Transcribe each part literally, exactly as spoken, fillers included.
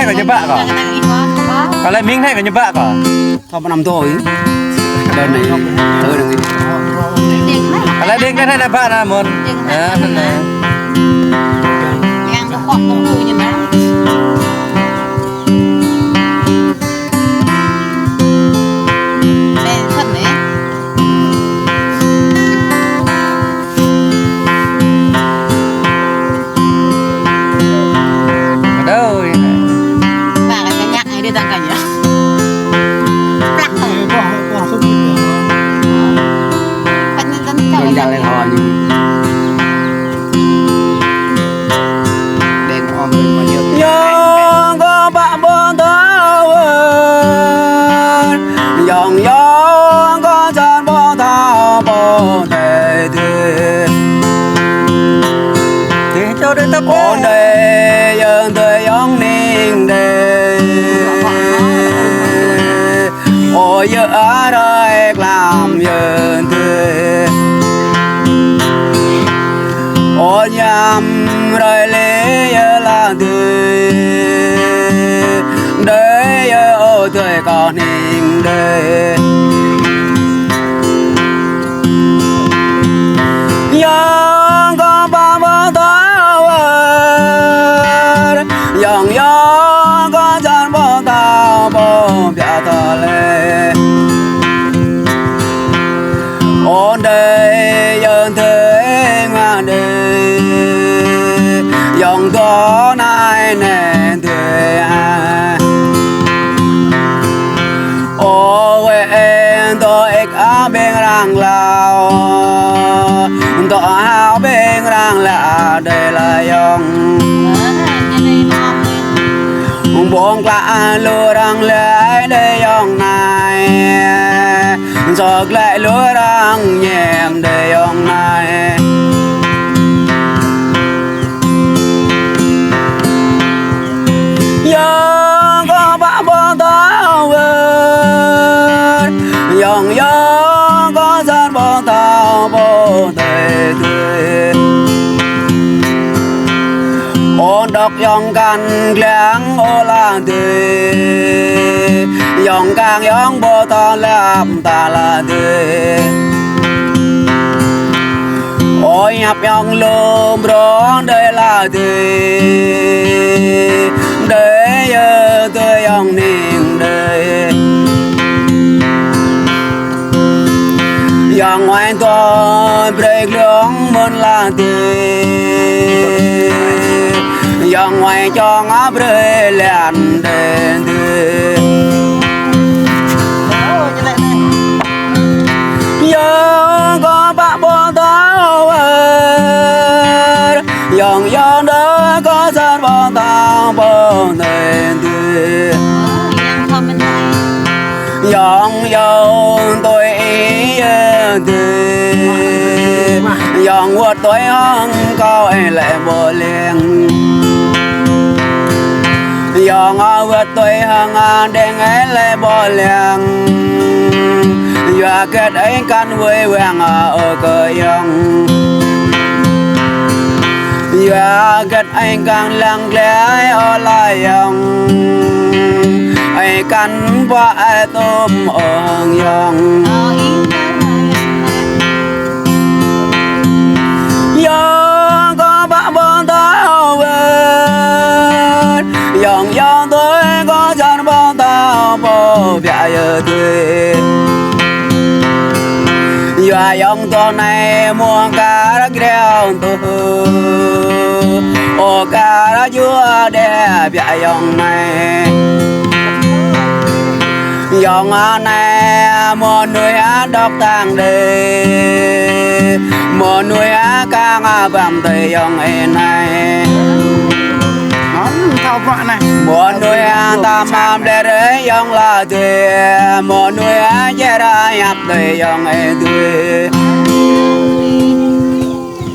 Kơ ñu bă kơ. Kơ lĕ mĭn anai kơ ñu bă kơ. Thâo pơ năm thâo ih. Đơ̆n anai. Tơ anai. Kơ lĕ đing anai anai bă anai mơ̆n. Ơ, anai. Aduh, ini. Nah, cái nhạc này đi tăng cảnh nhỉ? Plak thôi. Wah, wah, sốt ruột. Bánh nhân dân chào. Đen jalan hawa ñu. Đen om bên mà nhiều. Yŏng kơ bă ƀôn tơ wơr. Yŏng yŏng kơ čar ƀôn tơ ƀôn tơ tơ. Tơ čar ƀôn tơ ƀôn tơ. Ôn đơi yơ̆ng tơ yŏng ning đơi. Ơ yơ̆ a rai klam yơ̆ng tơ. Ơ yăm rai lĕ yơ̆ la tơ. Đơi yơ̆ ơ tơ kơ ning đơi. Yŏng kơ bă ƀôn tơ wơr. Yŏng yŏng kơ čar ƀôn tơ ƀôn biă tơ lĕ. Ôn đơi yơ̆ng tơ ngă đơi. Yŏng tơ anai anai tơ a. Ơ wai eng tơ ĕk a ƀing arăng lao. Tơ hao ƀing arăng lao đơi la yŏng. Ƀong klă lu arăng lĕ đơi yŏng anai. Sŏk lĕ lu arăng ñem đơi yŏng anai. Yŏng kơ bă ƀôn tơ wơr. Yŏng yŏng kơ čar ƀôn tơ ƀôn tơ tơ. Ôn đŏk yŏng kăn glăng ơ la tơ. Yŏng kăng yŏng ƀu tơ lăp ta la tơ. Ơ ñăp yŏng lŏm rong đơi la tơ. Đơi yơ̆ tơ yŏng ning đơi. Yŏng wai tơ brơi glông mơ̆n la tơ. Yŏng wai čŏng a brơi lăn đơi tơ. Yŏng kơ bă ƀôn tơ wơr. Yŏng yŏng đơi kơ čar ƀôn tơ ƀôn tơ tơ. Yŏng yŏng tui ih yơ̆ tơ. Yŏng wơ̆t tui hăng kâo ih lĕ ƀu lăng. Yŏng a wơ̆t tui hăng a đeng ih lĕ ƀu lăng. Yua hơget ih kăn wai wang a ơ kơ yŏng. Yua hơget ih kăn lăng glai ơ la yŏng. Ih kăn ƀă ih tôm ơ hăng yŏng. Yŏng kơ bă ƀôn tơ wơr. Yŏng yŏng tui kơ čar ƀôn tơ ƀôn biă yơ̆ tui. Yua yŏng tơ anai mơ̆ng kar greo tơ. Ơ kar jua đe biă yŏng anai. Yŏng anai mơnuih a đŏk tăng đơi. Mơnuih a kăng a băm tơ yŏng ih anai. Ngon, thâo prăk anai. Mơnuih a tam am đe rơi yŏng la tơ. Mơnuih a jera yap tơ yŏng ih tơ.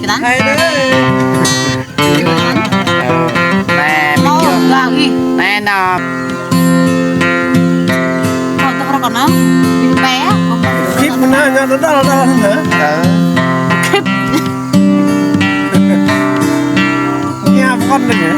Kơnang. Hai đơi. Nè, nè, nè. Kok tak rokok, no? Bé. Kip mana, nggak ada, ada, ada. Kip. Ini apa kan ini?